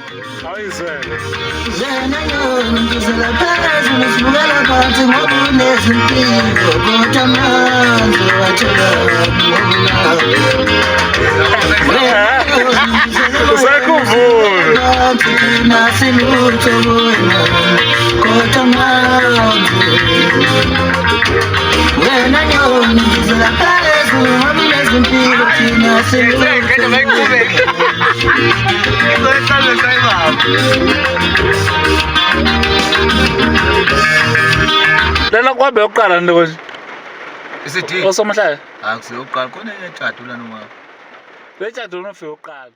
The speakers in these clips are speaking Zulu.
Awuyizwele. Wena yona ngizela phezulu sibukela phansi ngoba unezimpilo kodwa manje wathola. Usayikhumbula. Thina silutho kuwena kodwa manje wena nyoni ngizela phezulu ngoba unezimpilo thina silutho. Lena kwabe yokuqala nto nje. Isithi Osomahlaya. akusiyokuqala khona iyajadula noma Lejadu nofika yokuqala.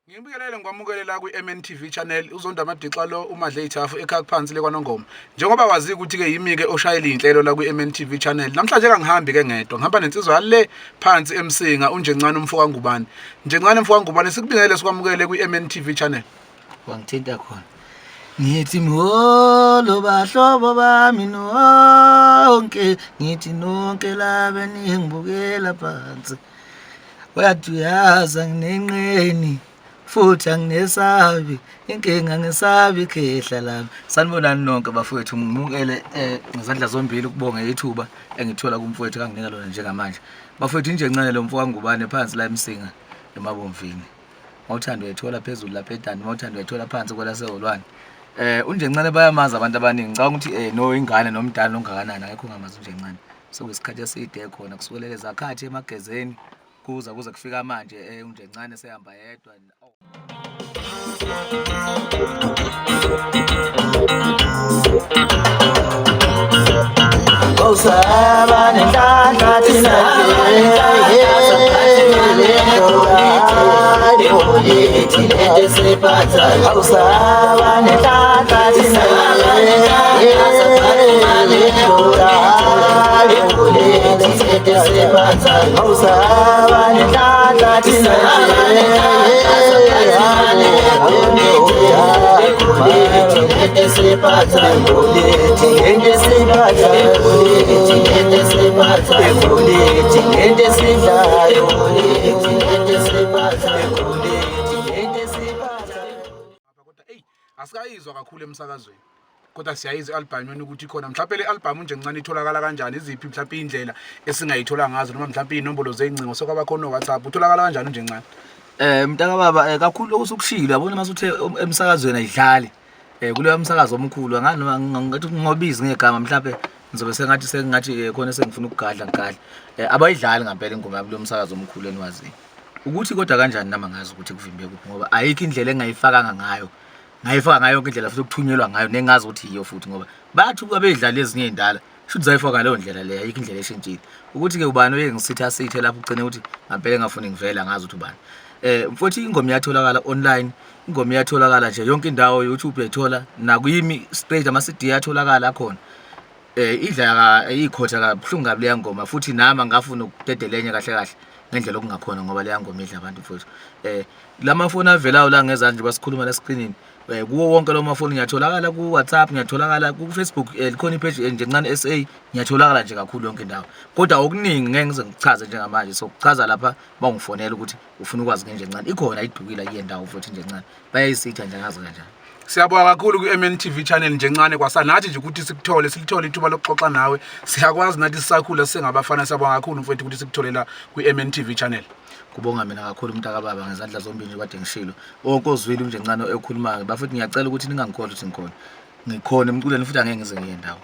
Ngibingelele ngikwamukele la kwi-MNTV channel uZondo Amadixa lo umadle ithafu ekhaya phansi lekwaNongoma. Njengoba wazi ukuthi ke yimi ke oshayela inhlelo la kwi-MNTV channel. Namhlanje kangihambi ke ngedwa, ngihamba nensizwa yale phansi eMsinga uNjencane umfoka Ngubane. Njencane mfoka Ngubane sikubingelele sikwamukele kwi-MNTV channel. Wangithinta khona. Ngithi mholo bahlobo bami nonke, ngithi nonke laba ningibukela phansi. Wathi uyazi anginenqeni futhi anginesabi inkinga ngisabi ikhehla lami. Sanibonani nonke bafowethu, ngimukele ngezandla zombili ukubonga ithuba engithola kumfowethu kanginika lona njengamanje. Bafowethu injencane lo mfo kaNgubane phansi la eMsinga eMabomvini. Mawuthanda uyayithola phezulu lapha eDani, mawuthanda uyayithola phansi kwelaseHolwane. Unjencane bayamazi abantu abaningi. Ngicabanga ukuthi no ingane nomdala nongakanani akekho ongamazi unjencane. Sekuyisikhathi eside khona kusukela lezakhathi emagezeni kuza kuze kufika manje unjencane sehamba yedwa. Usaba nenhlanhla thina Usaba nenhlanhla thina Usaba nenhlanhla thina Kodwa ey asikayizwa kakhulu emsakazweni. Kodwa siyayizwa i-album yona ukuthi ikhona. Mhlawumbe le album uNjencane itholakala kanjani? Iziphi mhlawumbe indlela esingayithola ngazo noma mhlawumbe inombolo zeyingcingo sokwaba khona WhatsApp. Utholakala kanjani uNjencane? Mntaka baba kakhulu lokhu usukushilo yabona masuthe emsakazweni ayidlali. Kuleyo msakazo omkhulu angani noma ngathi ngobizi ngegama mhlawumbe ngizobe sengathi sengathi khona sengifuna ukugadla ngigadla. Abayidlali ngempela ingoma yabo msakazo omkhulu eniwaziyo. Ukuthi kodwa kanjani nama ngazi ukuthi kuvimbe kuphi ngoba ayikho indlela engayifakanga ngayo. Ngayifaka ngayo yonke indlela futhi okuthunyelwa ngayo nengazi ukuthi yiyo futhi ngoba bathi ukuba bedlala ezinye izindala shuthi zayifaka ngaleyo ndlela leyo ayikho indlela eshintshile. Ukuthi ke ubani oye ngisitha sithe lapho ugcine ukuthi ngampela engafuni ngivela ngazi ukuthi ubani. Mfowethu ingoma iyatholakala online, ingoma iyatholakala nje yonke indawo YouTube uyayithola nakuyimi straight ama CD ayatholakala akhona. Idla ikhotha kabuhlungu kabi leya ngoma futhi nami angafuna ukudedela enye kahle kahle ngendlela okungakhona ngoba leya ngoma idla abantu mfowethu. Lamafoni avelayo la ngezandla njengoba sikhuluma la screenini kuwo wonke lawo mafoni ngiyatholakala ku WhatsApp, ngiyatholakala ku Facebook, likhona ipage Njencane SA, ngiyatholakala nje kakhulu yonke indawo. Kodwa okuningi ngeke ngize ngikuchaze njengamanje, so kuchaza lapha bawungifonela ukuthi ufuna ukwazi ngeNjencane. Ikhona idukile kuye ndawo futhi Njencane. Bayayisitha nje ngazi kanjani. Siyabonga kakhulu ku-MNTV channel Njencane kwasanathi nje ukuthi sikuthole silithole ithuba lokuxoxa nawe. Siyakwazi nathi sisakhula sisengabafana siyabonga kakhulu mfowethu ukuthi sikuthole la kwi-MNTV channel. Kubonga mina kakhulu mntaka baba ngezandla zombili nje kade ngishilo. Wonke ozwile uNjencane ekhulumayo bafuthi ngiyacela ukuthi ningangikhohlwa ukuthi ngikhona. Ngikhona emculweni futhi angeke ngize ngiye ndawo.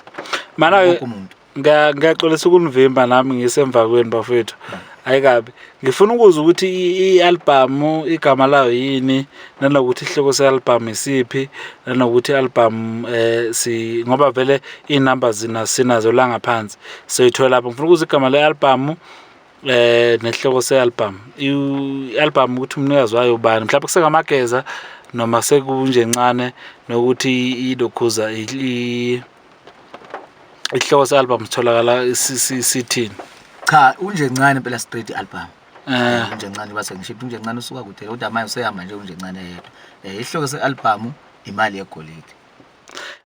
Mana Wonke umuntu. Ngiyaxolisa ukunivimba nami ngisemva kwenu bafethu. Ayikabi. Ngifuna ukuzwa ukuthi i-album igama layo yini nanokuthi isihloko se-album isiphi nanokuthi i-album si ngoba vele iy'namba sinazo la ngaphansi soyithola lapho. Ngifuna ukuzwa igama le-album nesihloko se-album. I-album ukuthi umnikazi wayo ubani mhlawumbe kusengamageza noma sekunjencane nokuthi ilokhuza Isihloko se-album sitholakala sithini? Cha, unje ncane impela straight album. Unje ncane base ngisho unje ncane usuka kude kodwa manje usehamba nje unje ncane yedwa. Isihloko se-album imali yegolide.